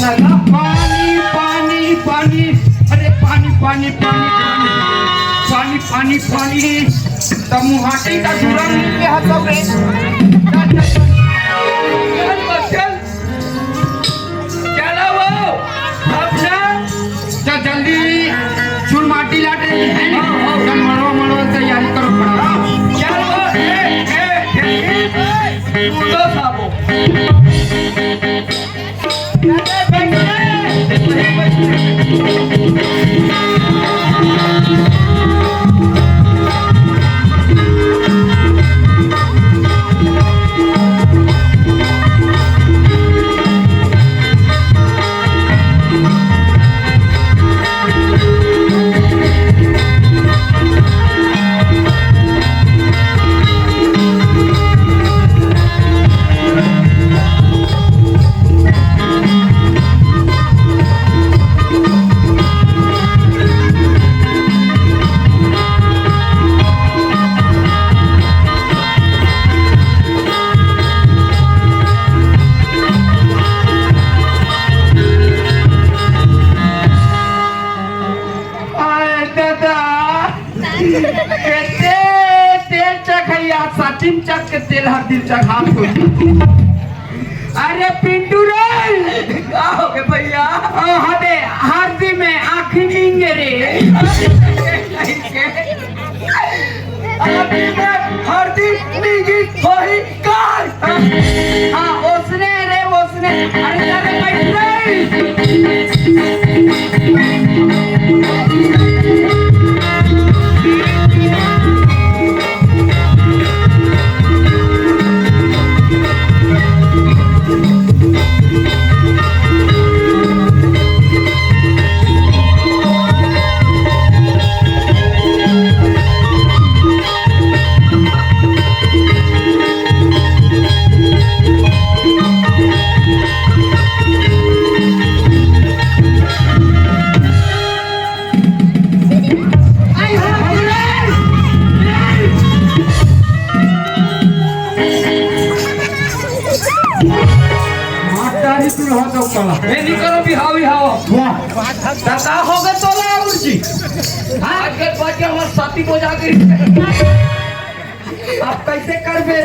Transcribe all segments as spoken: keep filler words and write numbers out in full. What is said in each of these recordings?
पानी, पानी, पानी, अरे पानी, पानी, पानी, पानी, पानी, पानी, पानी। त मुहाटी का जुरम मिल गया सब रे। चल, चल, चल। चल, चल। चलो वो, अपना। चल जल्दी, चुन माटी लाटे है नी? हाँ, हाँ। चल, मड़वा, मड़वा तैयारी करो, पड़ा। चल वो, ए, ए, जल्दी। कूदो साबो। आय दादा, एते तेल चघैया, सचिन चक के तेल हर दिन चघात हो। अरे पिंटू रे, का हो गए भैया? ओ हबे, हरदी में आँखी नींगे रे। हरदी में, हरदी नींगी होही कार। हाँ, ओसने रे, ओसने। अरे, अरे, बैठ रे। मातारी तू हो तो कला। ए, नहीं करो बिहाव, बिहाव। वाह। दादा हो गए तोला उर्जी। हाँ? आज के बाद के हमारे साथी को जाकर अब कैसे करबे?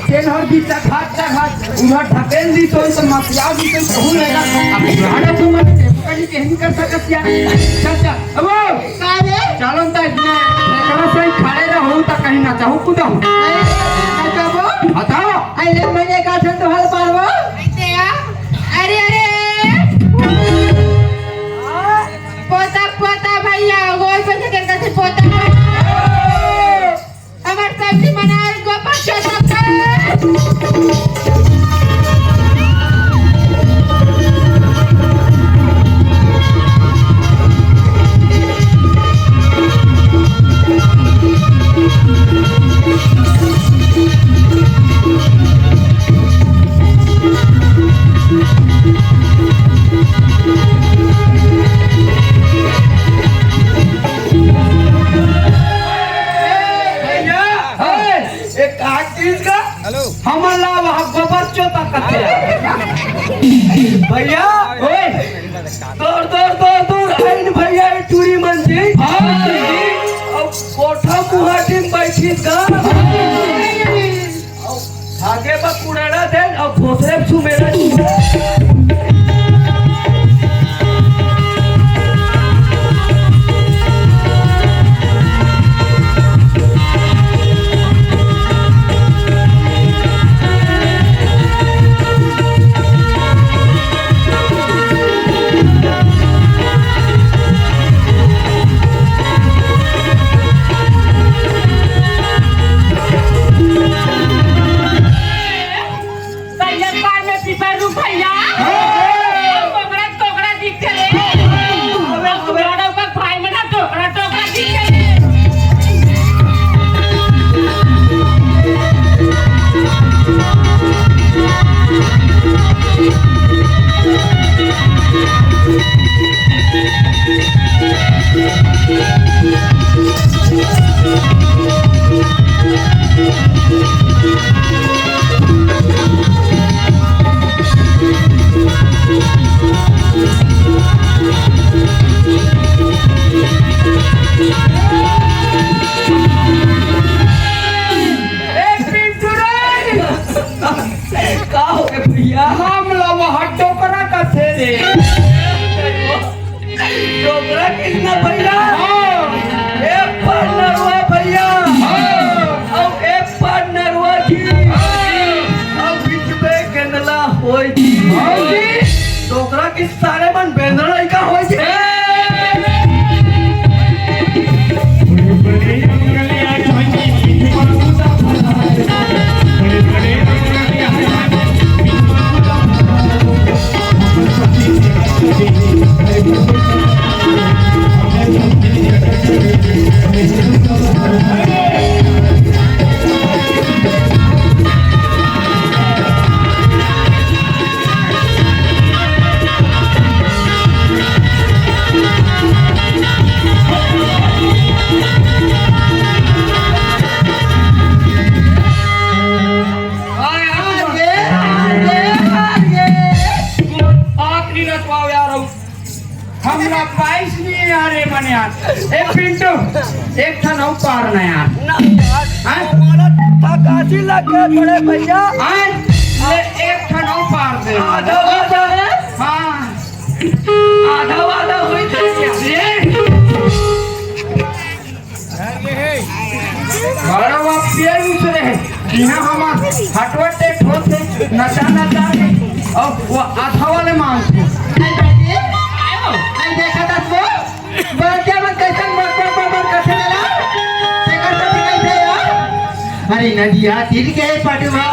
तेल हर बीच घाट का घाट, उधर ढकेल दी तो, तो मसिया दी तो कहूँ रहेगा। अब गाड़ा तो मत दे, कहीं के नहीं कर सकत या। चल, चल। अब वो का रे? चलो न त इतने एकरा से ही खड़े रहू त कहीं ना चाहू कूदहू। अरे, ना चाहबो? बताओ। अरे, मैंने कहा था तो हल पारबो। अरे, अरे। पोता, पोता भैया, गोल पे से करता से पोता। हमर सब्जी बनाए गोबर चोता पे। भैया, ए, का चीज का? हेलो। हमन ला वहाँ गोबर चोता कथे। भैया, ओए, दूर, दूर, दूर, दूर, आइन भैया, ये टूरी मन जी। हाँ। अब कोठा मुहाटी में बैठी का। हाँ। अब धागे पर कुड़ाड़ा दे, अब भोसरे सुमेरा। सैयद पार में पीपर रूप भैया। हाँ। तोकरा, तोकरा दिख चले। अब तुम्हारा ऊपर भाई में ना टोकरा, टोकरा दिख चले। ए पिंटू रे! का हो गे भैया? हम ला वहाँ डोकरा कथे रे। डोकरा किसना भैया? हाँ। ए पर नरवा भैया। हाँ। अउ ए पर नरवा जी। हाँ। अउ बीच में गेंदला होई जी। हाँ जी। डोकरा किस सारे मन बेंदरा लइका होई जी। आखिरी रचवाओ यार, हमरा पाइस नहीं यार, ये मन यार। ए पिंटू, एक ठन अउ पार ना यार। ना यार, हाँ? हमारा थकासी लग गया बड़े भैया। हाँ? ले एक ठन अउ पार दे। आधा वादा है? हाँ। आधा वादा हुई थे क्या? ये? बड़ा बाप पियर उतरे हैं। यहाँ हमार हटवटे ठोते, नचा नचा के, और वो आधा वाले मांगते। आई बेटी, आई देखा था तो, बच्चा मन कैसन मर, मर, मर, मर करथे मेला? तेकर तो दिखाई दे यार। अरे नदिया तीर के पटवा।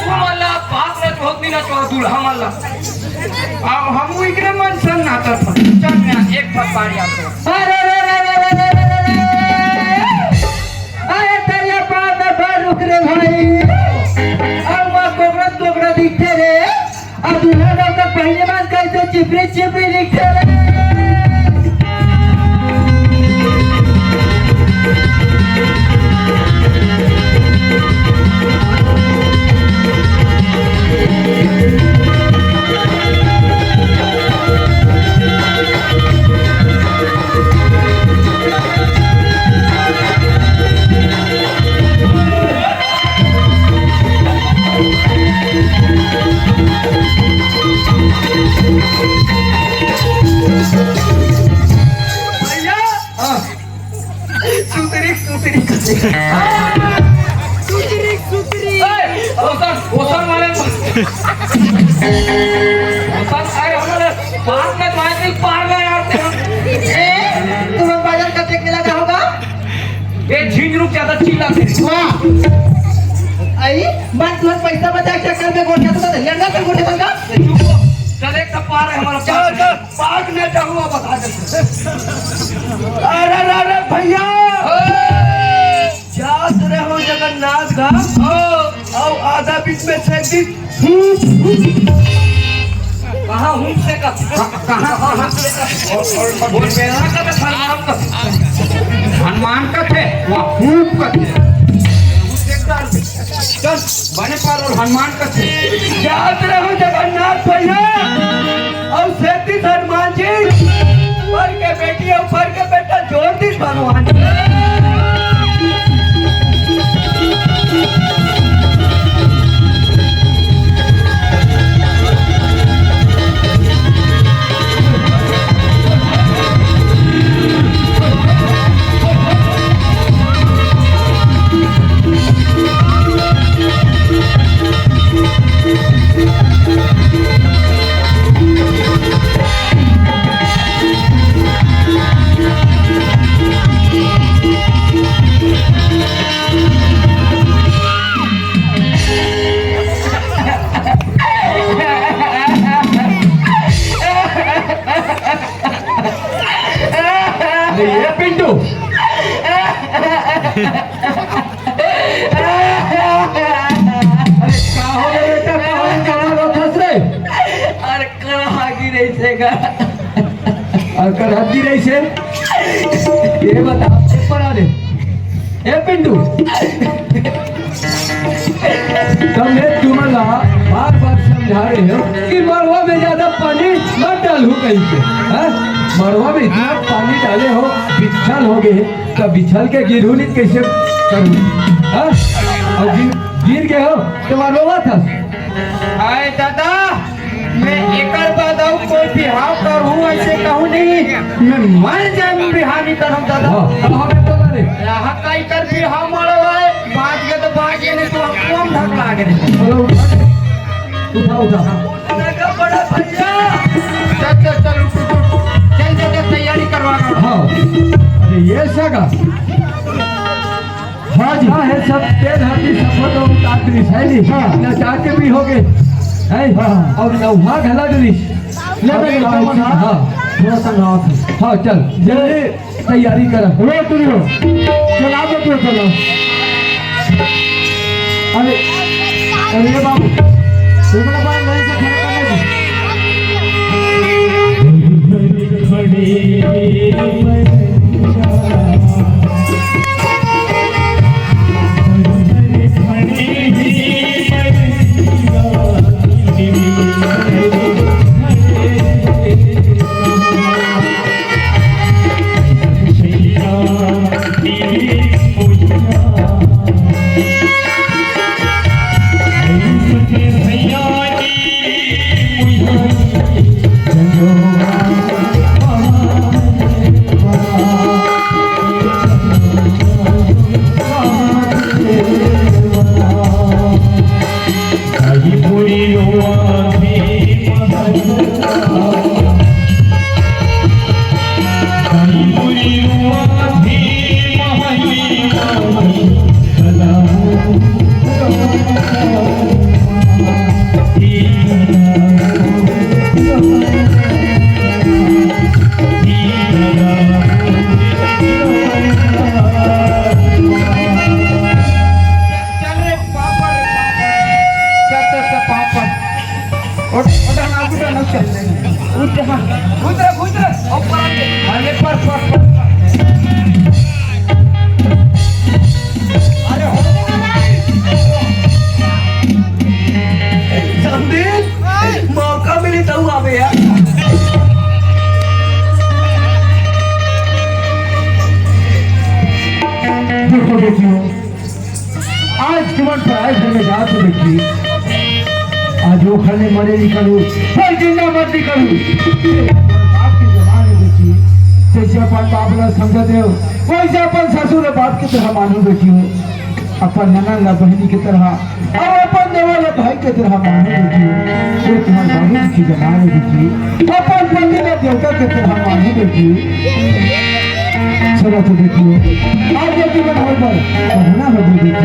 हमला बाप ने बहुत दिन चोर दूल्हा मल्ला। अब हम इकरे मन सन नाता था। चल मैं एक ठप्पा याद कर। अरे रे रे रे रे रे रे रे। अरे तेरे पार में भर रुक रे भाई। अब वो कोबरा कोबरा दिखते रे। अब दूल्हा लोग तो पहले बार कैसे चिपरी चिपरी दिखते रे। भैया, हाँ। सुतरी, सुतरी। सुतरी, सुतरी। ए, ओसन, ओसन वाले। ओसन, अरे, हमारे पार में तो आए थे, पार में आते हैं। ए, तुम बाजार का देख मिला क्या होगा? ए, झिंझुर ज्यादा चिल्ला थे। वाह। आई, मन तुरंत पैसा बचा के चक्कर में गोठिया तो लड़ना से गोठिया का। चुप हो। चल, एक तो पार है हमारा चल, पार। चल। पाक ने चाहूँ बता दे। अरे, अरे, अरे, भैया। ओए। जात रहे हो जगन्नाथ धाम। ओ। आओ, आधा बीच में से एक दिन। कहाँ हूँ से का? कहाँ, कहाँ? और, और, और बोल बेरा का तो हनुमान का। हनुमान का थे, वहाँ हूँ का थे। चल, बने पार और हनुमान का थे। जात रहो जगन्नाथ भैया। अउ सेती हनुमान जी, बर के बेटी अउ बर के बेटा जोर दिस भगवान। ए पिंटू, अरे का हो गे बेटा, का हो गे, का हो गे, का हो गे रे? अरे कहाँ गिरे से गा? अउ कहाँ गिरे से? ये बता, पेपर आ दे। ए पिंटू, त मैं तुमन ला बार-बार समझा रहे हो कि मड़वा में ज्यादा पानी मत डालहू कहिके, हाँ? मड़वा में इतना पानी डाले हो, बिच्छल हो गे, त बिच्छल के गिरहू नहीं कइसे करहू, हाँ? अउ गिर, गिर गे हो, त मड़वा था। हाय दादा, मैं एकर बाद अउ कोई बिहाव करहूँ, अइसे कहूँ नहीं। मैं मर जाए, मैं बिहाव नहीं करहूँ, दादा। हाँ, हाँ, मैं तो ना रे। यहाँ का एकर बिहाव मड़वा हे, बाँच गे तो बाँच गे, नहीं तो हम कम धक लागे रे। चलो, उठा। उठा, उठा। दादा, बड़ा भैया। चल, चल, चल, उठ, उठ, उठ। चल, चल, चल, तैयारी करवा रहा हूँ। हाँ। अरे, ये सगा। हाँ जी। हाँ, हे सब तेल हल्दी सब तो उतार दी, है नी? हाँ। नचा के भी हो गे, है? हाँ। अउ नउहा घला दी। ले, ले, ले, हाँ, हाँ। हाँ, चल, जल्दी तैयारी कर। रो, तू रो। चला दो, तू चला। अरे, अरे बाबू, तुम्हारा बाल नहीं से खड़ा करने दो। चल रे, पापड़ रे, पापड़। चल, चल, चल, पापड़। उठ, उठ, ना, उठ, ना, चल। उठ, हाँ। कूद रे, कूद रे। ऊपर आ के। अरे, पर, पर, पर, पर। अरे, हो। समदिन, मौका मिली तो आवे यार। देखो बेटियों, आज तुमन पराए घर में जात हो बेटी, आज वो घर में मरे निकलू, पर जिंदा मत निकलू। बाप के जबान है बेटी, जैसे अपन बाप ला समझत हो, वैसे अपन ससुर बाप के तरह मानू बेटी हो। अपन ननद ला बहिनी के तरह, अउ अपन देवर ला भाई के तरह मानू बेटी। ये तुम्हारे बाबू जी की जबान है बेटी। अपन पति ला देवता के तरह मानू बेटी। चलो तो बेटी, आज ये जीवन हो पर पढ़ना हो बेटी।